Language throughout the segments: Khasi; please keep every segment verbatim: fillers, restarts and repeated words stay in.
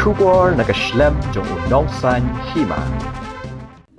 Khubor na ka shlem jong u Nongsaiñ Hima.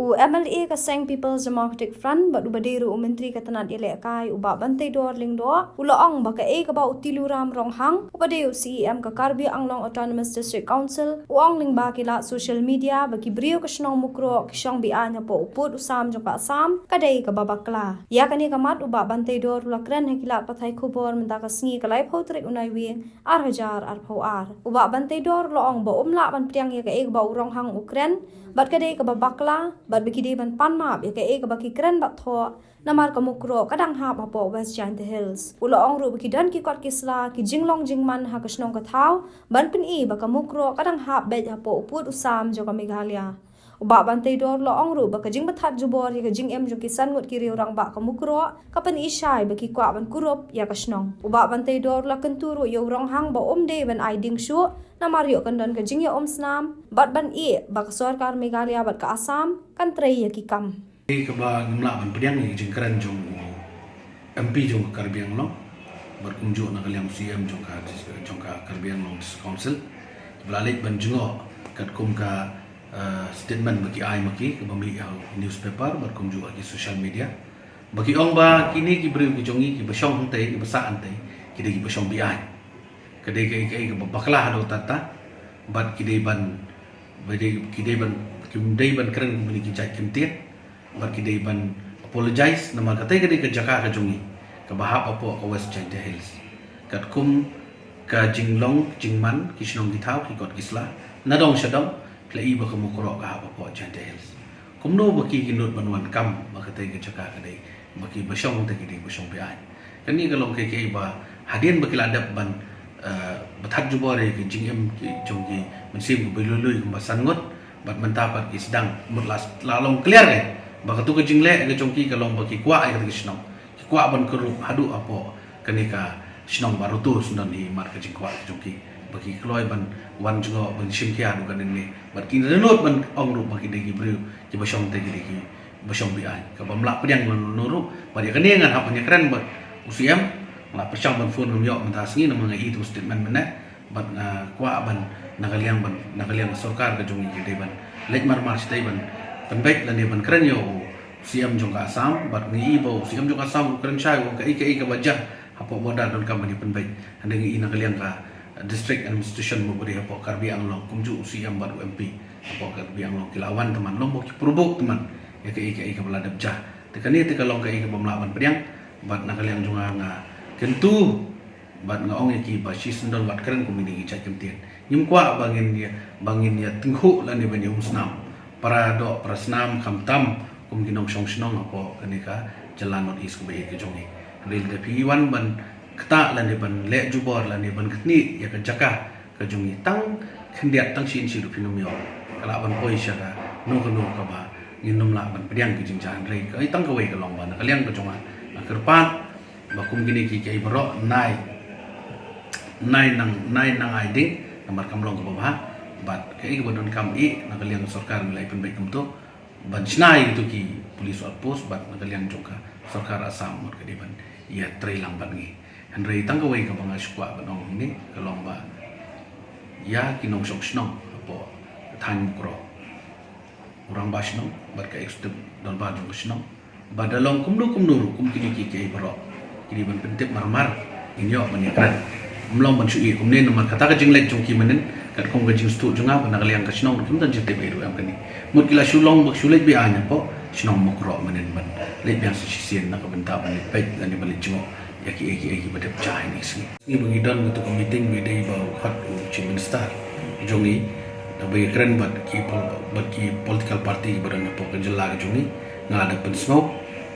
U M L A ka seng People's Democratic Front bad uba dei ruh u Myntri ka tnat ïalehkai u Bah Banteidor Lyngdoh u la ong ba kaei kaba u Tiluram Ronghang uba dei u C E M ka Karbi Anglong Autonomous District Council u ong lyngba ki lad social media ba ki briew ka shnong Mukroh ki shong be-aiñ hapoh u pud u sam jong ka Assam ka dei kaba bakla. Ïa kane ka mat u Bah Banteidor u la kren ha ki lad pathai khubor mynta ka sngi ka laiphew tarik u Naiwieng ar hajar arphew ar. U Bah Banteidor u la ong ba um lah ban pdiang ïa kaei kaba u Ronghang u kren bad ka dei kaba bakla bad ba ki dei ban pan map ïa kaei kaba ki kren bad thoh namar ka Mukroh ka dang hap hapoh West Jaintia Hills. U la ong ruh ba ki don ki kot ki sla ki jinglong jingman ha ka shnong ka thaw ban pyni ba ka Mukroh ka dang hap beit hapoh u pud u sam jong ka Meghalaya. U Bah Banteidor u la ong ruh ba ka jingbathad jubor ïa ka jingim jong ki san ngut ki riew rangbah ka Mukroh ka pyni shai ba ki kwah ban kurup ïa ka shnong. U Bah Banteidor u la kyntu ruh ïa u Ronghang ba um dei ban ai ding shuh namar ïoh kan don ka jingïaumsnam bad ban ïeh ba ka sorkar Meghalaya bad ka Assam kan trei ïa ki kam. Kaba ngam lah ban pdiang ïa ka jingkren jong u M P jong ka Karbi Anglong bad kumjuh na ka liang u C E M jong ka, jong ka Karbi Anglong District Council ba la leit ban jngoh katkum ka, eh, statement ba ki ai ma ki kaba mih ha u newspaper bad kumjuh ha ki social media ba ki ong ba kine ki briew ki jong ngi kiba shong hangtei, kiba sah hangtei ki dei kiba shong be-aiñ. Ka dei kaei kaei kaba bakla haduh katta bad ki dei ban, ba dei, ki dei ban, ki dei ban kren kumne ki jait kyntien bad ki dei ban apologize namar katei ka dei ka jaka ka jong ngi kaba hap hapoh ka West Jaintia Hills. Katkum ka jinglong jingman ki shnong ki thaw ki kot ki sla na dong sha dong ki la i ba ka Mukroh ka hap hapoh Jaintia Hills. Kumno ba ki kin nud ban wan kam ba katei ka jaka ka dei ba kiba shong te ki dei ba shong be-aiñ. Kane ka long kaei kaei ba hadien ba ki la dep ban, eh, bathad jubor ïa ki jingim ki jong ki mynsiem kiba lui lui kumba san ngut bad mynta pat ki sdang mut la, la long clear eh ba katu ka jingleh ka jong ki ka long ba ki kwah ïa katu ka shnong. Ki kwah ban kurup haduh hapoh kane ka shnong ba rutu sdang hi mat ka jingkwah ka jong ki ba ki kloi ban wan jngoh ban shim khia haduh kane ne bad ki nud ban ong ruh ba ki dei ki briew kiba shong te ki dei kiba shong be-aiñ. Kaba ym lah pdiang lano lano ruh bad ïa kane ngan hap ban ïakren bad u C E M. Nga la pyrshang ban phone ngam ïoh mynta sngi namar nga i tu statement mynne bad nga kwah ban na ka liang ban, na ka liang ka sorkar ka jong ngi ki dei ban leit marmar shatei ban pynbeit lane ban kren ïa u C E M jong ka Assam bad ngi i ba u C E M jong ka Assam u kren shai u ong kaei kaei kaba jia hapoh border donkam ban ïa pynbeit. Hynrei ngi i na ka liang ka district administration ba dei hapoh Karbi Anglong kumjuh u C E M bad u M P hapoh Karbi Anglong ki la wan tymmen long ba ki pyrshah tymmen ïa kaei kaei kaba la dep jia. Te kane te ka long kaei kaba ym lah ban pdiang bad na ka liang jong nga nga kyntu bad nga ong ïa ki ba shisyndon wat kren kum kine ki jait kyntien. Ngim kwah ba ngin ïa, ba ngin ïa tyngkhuh lane ban ïa umsnam para doh para snam khamtam kum ki nongshong shnong hapoh kane ka jylla North East kaba ïeit ka jong ngi. Hynrei lada phi wan ban ktah lane ban leh jubor lane ban knieh ïa ka jaka ka jong ngi tang khyndiat tang shi inshi ruh phin ym ïoh. Ka lah ban poi sha kano kano kaba ngin ym lah ban pdiang ki jingjia. Hynrei kaei tang kawei ka long ba na ka liang ka jong nga nga kyrpad ba kum kine ki, ki baroh nai, nai nang, nai nang ai ding namar kam long kaba bha bad kaei kaba donkam i na ka liang sorkar ngi la pynbeit kumto ban shna ïa kito ki police outpost bad na ka liang jong ka sorkar Assam mut ka dei ban ïa trei lang bad ngi. Hynrei tang kawei kaba nga shu kwah ban ong hangne ka long ba ïa ki nongshong shnong hapoh ka thaiñ Mukroh, u rangbah shnong bad ka executive dorbar jong ka shnong ba da long kumno kumno ruh kum kine ki, ki baroh ki dei ban pyntip marmar. Ngin ïoh ban ïakren, ym long ban shu ïeh kumne namar kata ka jingleh jong ki mynnin katkum ka jingstad jong nga ba na ka liang ka shnong ruh kim don jingtip ei ruh em kane. Mut ki la shu long ba shu leit be-aiñ hapoh shnong Mukroh mynnin ban leit biang sa shisien na ka bynta ban leit peit lane ban leit jngoh ïa kiei kiei kiba dep jia ha kine ki sngi. Ngi ba ngi don katu ka meeting ba dei ba u khot u Chief Minister jong ngi da ba ïakren bad ki pol-, bad ki political party ba don hapoh ka jylla ka jong ngi. Nga la da pynsngew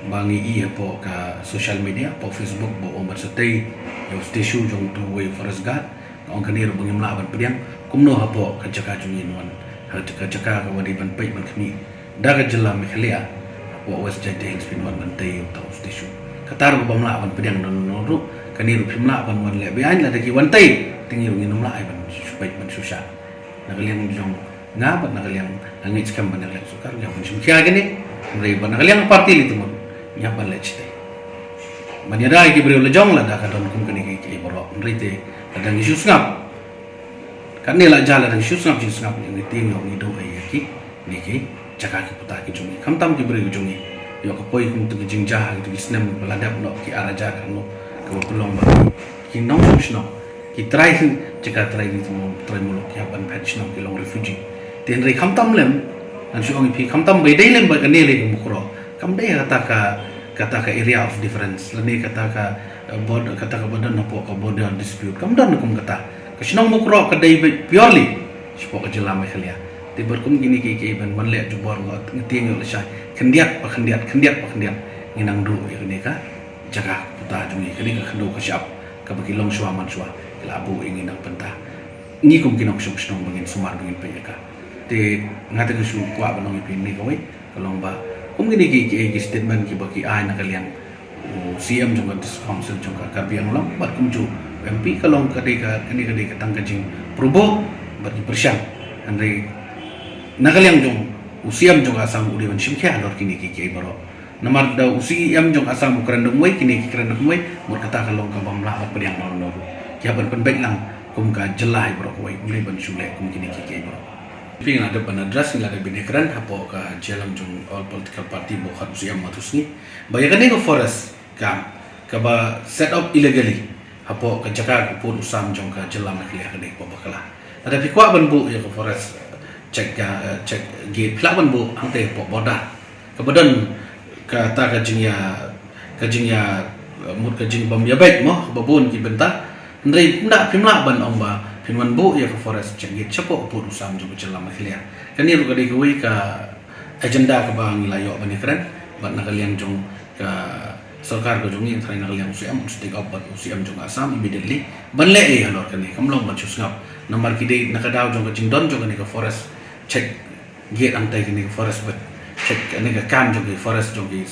ba ngi i hapoh ka social media hapoh Facebook ba ong ban sa tei ïa u statue jong utu uwei u forest guard. Nga ong kane ruh ba ngim lah ban pdiang kumno hapoh ka jaka jong ngi ngan wan ha ka jaka kaba dei ban peit ban khmih da ka jylla Meghalaya hapoh West Jaintia Hills phin wan ban tei uta u statue. Kata ruh ba ngam lah ban pdiang na lano lano ruh kane ruh phim lah ban wan leh be-aiñ lada ki wan tei te ngi ruh ngin ym lah ai ban shu peit ban shu shah. Na ka liang jong nga bad na ka liang nga ngeit skhem ba na ka liang sorkar ngi hap ban shim khia kane. Hynrei ba na ka liang party lei te mut ngi hap ban leh shatei ban ïada ïa ki briew la jong lada ka don kum kane ki, ki baroh. Hynrei te lada ngi shu sngap Katne la jia la dang shu sngap jingsngap ïa ngi tieng ïoh ngi duh ïa ki, ngi ki jaka ki puta ki jong ngi. Khamtam ki briew ki jong ngi ïoh ka poi kum tu ki jingjia ki tu ki snem ba la dep noh ki ar hajar ka noh ka ba pynlong ba ki nongshong shnong ki trai jaka trai ri trai muluk ki hap ban phet shnong ki long refugee. Te hynrei khamtam lem ngan shu ong ïa phi khamtam ba dei lem ba kane lei ka Mukroh. Kam dei kata ka, kata ka area of difference lane kata ka, eh, border, kata ka ba don hapoh ka border dispute. Kam don kum kata. Ka shnong Mukroh ka dei beit purely shapoh ka jylla Meghalaya. Te bad kum kine ki, ki ban ban leh jubor nga tieng ïoh lashai khyndiat pa khyndiat, khyndiat pa khyndiat ngi nang duh ïa kane ka jaka puta jong ngi, kane ka khyndew ka shyiap kaba ki longshuwa manshuwa ki la buh ïa ngi nang pynta. Ngi kum ki nongshong shnong ba ngin sumar ba ngin peit ïa ka. Te nga te nga shu kwah ban ong ïa phi ne kawei ka long ba kum kine ki, ki, ki statement kiba ki ai na ka liang u C M jong ka District Council jong ka Karbi Anglong bad kumjuh u M P ka long ka dei ka, kane ka dei ka tang ka jingpyrshah bad ki pyrshang. Hynrei na ka liang jong u C M jong ka Assam u dei ban shim khia halor kine ki, ki baroh. Namar da u C M jong ka Assam u kren da kumwei, kine ki kren da kumwei, mut kata ka long ka bym lah ban pdiang na u na u. Ki hap ban pynbeit lang kum ka jylla hi baroh kawei, ym dei ban shu leh kum kine ki, ki baroh. Phi nga dep ban address, nga dep ban kren hapoh ka jingïalang jong all political party ba u khot u C M ma tu sngi ba ïa kane ka forest camp kaba set up illegally hapoh ka jaka ka pud u sam jong ka jylla Meghalaya ka dei ka bakla. Lada phi kwah ban buh ïa ka forest check ga, eh, check gate phi lah ban buh hangtei hapoh border. Kaba don kata ka jingïa, ka jingïa, eh, mut ka jingbym ïabeit mo kaba bun ki bynta. Hynrei ym da phim lah ban ong ba phin wan buh ïa ka forest check gate shapoh ka pud u sam jong ka jylla Meghalaya. Kane ruh ka dei kawei ka agenda kaba ngi la ïoh ban ïakren bad na ka liang jong ka sorkar ka jong ngi, trai na ka liang u C M, un stick up bad u C M jong ka Assam immediately ban leh ei halor kane, kam long ban shu sngap. Namar ki dei na ka daw jong ka jingdon jong kane ka forest check gate hangtei kane ka forest bad check kane ka kam jong ki forest jong ki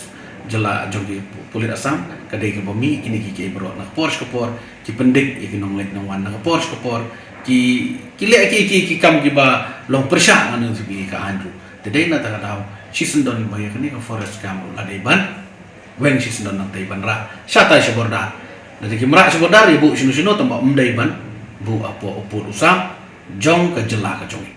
jylla jong ki pulit Assam ka dei kaba mih kine ki, ki baroh na ka por sha ka por ki pyndik ïa ki nongleit nongwan na ka por sha ka por ki, ki leh ki, ki, ki kam kiba long pyrshah ngan ong ïa phi ka aiñ ruh. Te dei na kata ka daw shisyndon ba ïa kane ka forest camp ruh la dei ban weng shisyndon nangtei ban rah shatai sha border. Lada kim rah sha border ïa buh shano shano tangba ym dei ban buh hapoh u pud u sam jong ka jylla ka jong ngi.